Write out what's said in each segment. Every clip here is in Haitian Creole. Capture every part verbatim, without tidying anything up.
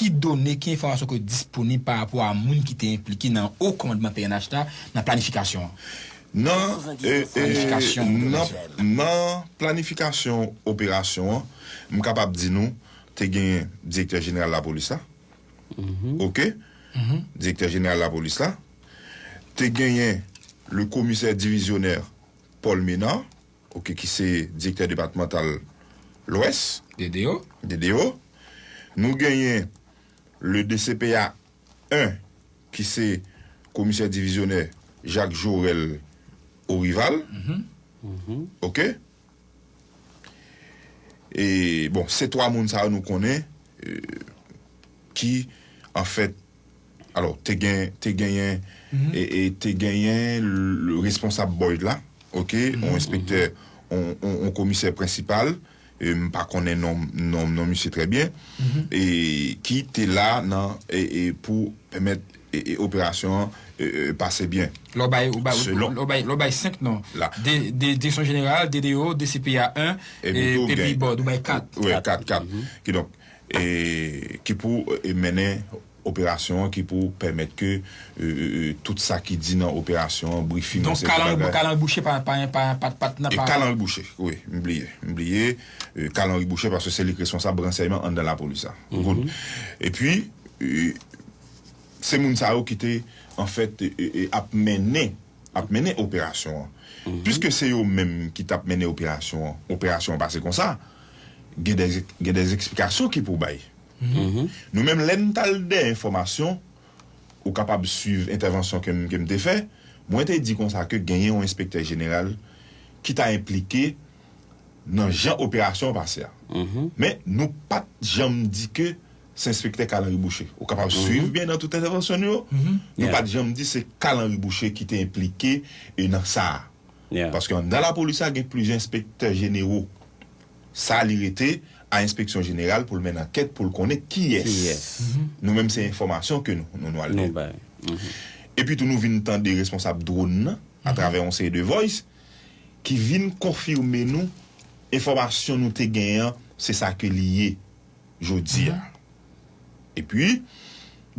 ki done, ki enfòmasyon ki disponib pa rapò a moun ki te enplike nan wo kòmandman P N H la nan planifikasyon an? Nan, e, e, Planifikasyon nan, operasyon. Nan planifikasyon operasyon an, m kapab di nou, te genyen direktè jeneral lapolis la. OK? Direktè jeneral lapolis la. Te genyen le komisè divizyonè Paul Ménard, OK, ki se direktè depatmantal Lwès, D D O. D D O. Nou genyen le D C P A en, ki se komisè divizyonè Jacques Jorel Orival. OK? E, bon, se twa moun sa yo nou konnen, e, ki, anfèt, alò, te gen, te genyen, e, e, te genyen le responsab Boyd la, OK, yon enspektè, yon, yon, yon komisè prensipal, e, m pa konnen non, non, non misye trè byen, e, ki te la nan, e, e, pou pèmèt, e, e, operasyon an, e, e, pase byen. Lè w bay, ou bay, Selon- lè w bay, lè w bay senk non. La. De, de, Direksyon Jeneral, D D O, D C P A en, Epi e, tou epi gen- Boyd, ou bay kat. Wi, kat, kat. Kidonk, e, ki pou, e, mennen operasyon an, ki pou pèmèt ke, e, e, e, tout sa ki di nan operasyon an, briefing, Donk, et cetera, Kalan, bagay. Kalan Boucher pa, pa, pa, pa, pa t nan E pa. Kalan Boucher, wi, m bliye, m bliye. E, Kalan Boucher, paske se li k responsab ransèyman anndan lapolis la. Good. Epi, e, se moun sa yo ki te, anfèt, e, e, e, ap mennen, ap mennen operasyon an. Piske se yo menm ki t ap mennen operasyon an, operasyon an pase konsa, gen de, gen de eksplikasyon ki pou bay. Nou menm, lè n t al dèyè enfòmasyon, ou kapab swiv entèvansyon ke m, ke m te fè, mwen te di konsa ke genyen yon enspektè jeneral ki ta enplike nan jan operasyon an pase a. Men, nou pa t janm di ke se enspektè Carl Henry Boucher. Ou kapab swiv byen nan tout entèvansyon nou yo. Nou pa t janm di se Carl Henry Boucher ki te enplike, e, nan sa a. Paske anndan lapolis la, gen plizyè enspektè jenero. Sa li rete a enspeksyon jeneral pou l mennen ankèt, pou l konnen kiyès. Kiyès. Nou menm, se enfòmasyon ke nou, nou, nou al Nou gen. Bay. Epi tou, nou vin tande responsab dwòn nan, atravè yon seri de voice, ki vin konfime nou enfòmasyon nou te genyen an, se sa ke li ye jodi a. Epi,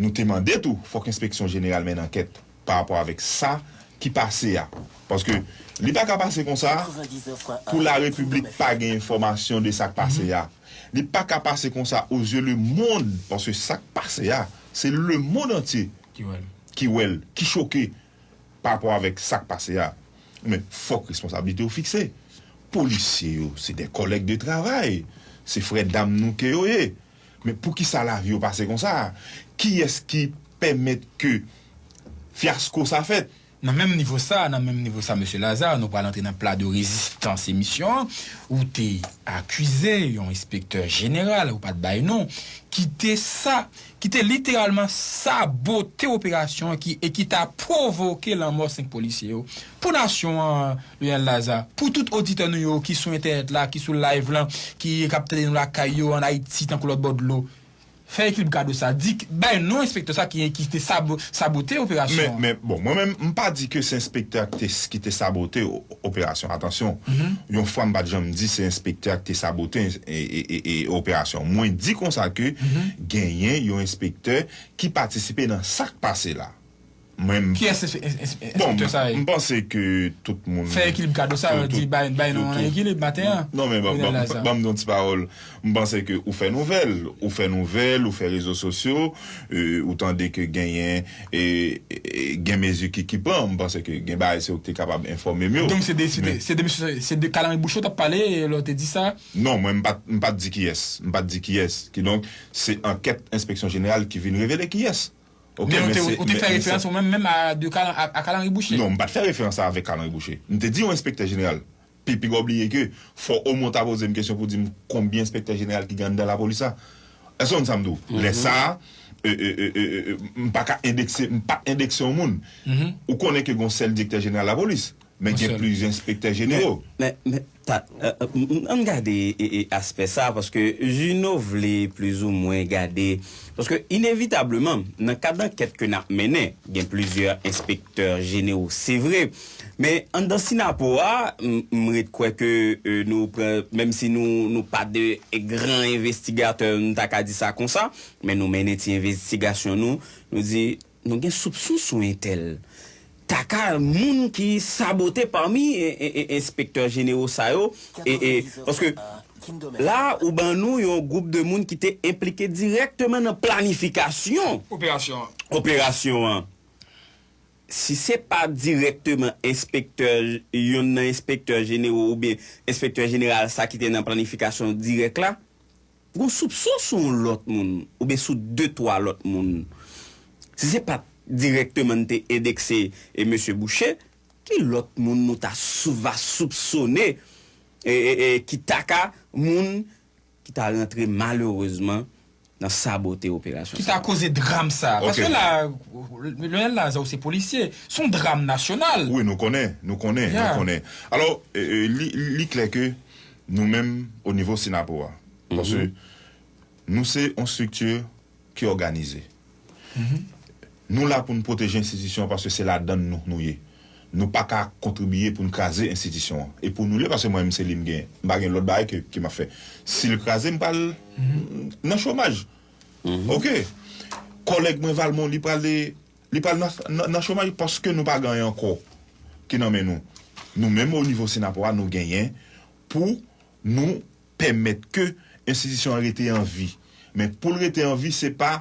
nou te mande tou, fòk enspeksyon jeneral mennen ankèt pa rapò avèk sa ki pase a. Paske li pa ka pase konsa pou la repiblik pa gen enfòmasyon de sa k pase a. Li pa ka pase konsa aux yeux le monde, paske sa k pase a, se lemonn antye Ki wè l. ki wè l, ki choke pa rapò avèk sa k pase a. Men fòk responsablite yo fikse. Polisye yo, se de kòlèg de travay. Se frè dam nou ke yo ye. Men poukisa lavi yo pase konsa? Kiyès ki pèmèt ke fyasko sa fèt? Nan menm nivo sa, nan menm nivo sa, Mesye Lazarre, nou pral antre nan pla de rezistans emisyon an. Ou te akize yon enspektè jeneral, ou pa t bay non, ki te sa, ki te literalman sabote operasyon an ki, e ki ta pwovoke lanmò senk polisye yo. Pou nasyon an, Lionel Lazarre, pou tout oditè nou yo ki sou entènèt la, ki sou live lan, ki k ap tande nou lakay yo, ann Ayiti, tankou lòt bò dlo, fè Ekilib kado sa, di, bay non enspektè sa ki, ki te sabo-, sabote operasyon Men, an. Men bon, mwen menm, m pa di ke se enspektè a ki te, ki te sabote o- operasyon. Atansyon, yon fwa m pa t janm di se enspektè a ki te sabote e, e, e, e operasyon. Mwen di konsa ke genyen yon enspektè ki patisipe nan sa k pase la. Mwen, Kiyès enspe- enspe- enspe- bon, enspektè sa ye? M panse ke tout moun Fè Ekilib kado sa, tout- di tout- bay, bay non tout- Ekilib maten an. Non, men ban, Lionel ban, Lazarre. Ban m di yon ti pawòl. M panse ke ou fè nouvèl, ou fè nouvèl, ou fè rezo sosyo, e, ou tande ke genyen, e, e, gen mezi ki, ki pran. M panse ke gen bagay se ou ki te kapab enfòme m yo. Donk se de, se de, Men- se de, se de Kalanri Boucher w t ap pale, e lè w te di sa. Non, mwen, m pa t, m pa t di kiyès. M pa t di kiyès. Kidonk, se ankèt enspeksyon jeneral ki vin revele kiyès. Ok, Men ou men te, se- ou te men- fè men referans se- ou menm, menm a, de Kalan-, a, a Kalanri Boucher. Non, m pa t fè referans sa avèk Kalanri Boucher. M te di yon enspektè jeneral. Pi, piga w bliye ke fò omwen w ta poze m kesyon pou di m konbyen enspektè jeneral ki gen anndan lapolis la. Èske w konn sa m di w? Lè sa a, e, e, e, e, e, m pa ka endekse, m pa t endekse yon moun. Ou konnen ke gen yon sèl direktè jeneral lapolis. Men gen plizyè enspektè jenewo. Men, men, ta, euh, euh, m- m- ann gade e, e, aspè sa, paske Juno vle plizoumwen gade, paske inevitableman, nan kad ankèt ke n ap mennen, gen plizyè enspektè jenewo, se vre. Men anndan Sinapo a, m- m ret kwè ke euh, nou pran, menm si nou, nou pa de gran envestigatè, nou ta ka di sa konsa, men nou mennen ti envestigasyon nou, nou di, nou gen soupson sou entèl. Ta ka moun ki sabote pami e, e, e, enspektè jenewo sa yo. E, e, paske la, ou ban nou yon gwoup de moun ki te enplike dirèkteman nan planifikasyon Operasyon an. operasyon an. Si se pa dirèkteman enspektè, yonn nan enspektè jenewo oubyen enspektè jeneral sa ki te nan planifikasyon dirèk la, gon soupson sou yon lòt moun, oubyen sou de twa lòt moun. Si se pa t dirèkteman n te endekse e mesye Boucher, ki lòt moun nou ta sou, va soupsone e, e, e, ki ta ka moun ki ta rantre malerezman nan sabote operasyon Ki ta koze dram sa? Paske la, Lionel Lazarre se polisye. Se yon dram nasyonal. Wi, nou konnen, nou konnen, nou konnen. Alò, li klè ke nou menm, o nivo Sinapo a, paske nou se yon estrikti ki òganize. Nou la pou n pwoteje enstitisyon an paske se ladann nou nou ye. Nou pa ka kontribiye pou n kraze enstitisyon an. E pou nou l ye paske mwen menm se li m gen. M pa gen lòt bagay ke, ke m ap fè. Si l kraze, m pral nan chomaj. Oke. Kòlèg mwen Valmont, li pral, li pral nan, nan, nan chomaj paske nou pa gen anyen ankò ki nan men nou. Nou menm o nivo Sinapo a, nou genyen pou nou pèmèt ke enstitisyon an rete an vi. Men pou l rete an vi, se pa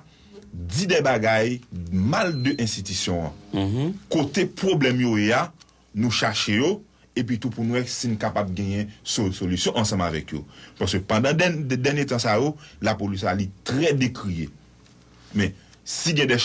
di de bagay mal de enstitisyon an. Kote pwoblèm yo ye a, nou chache yo, epi tou pou n wè si n kapab genyen so- solisyon ansanm avèk yo. Paske pandan dèn- dènye tan sa yo, lapolis la li trè dekriye. Men, si gen de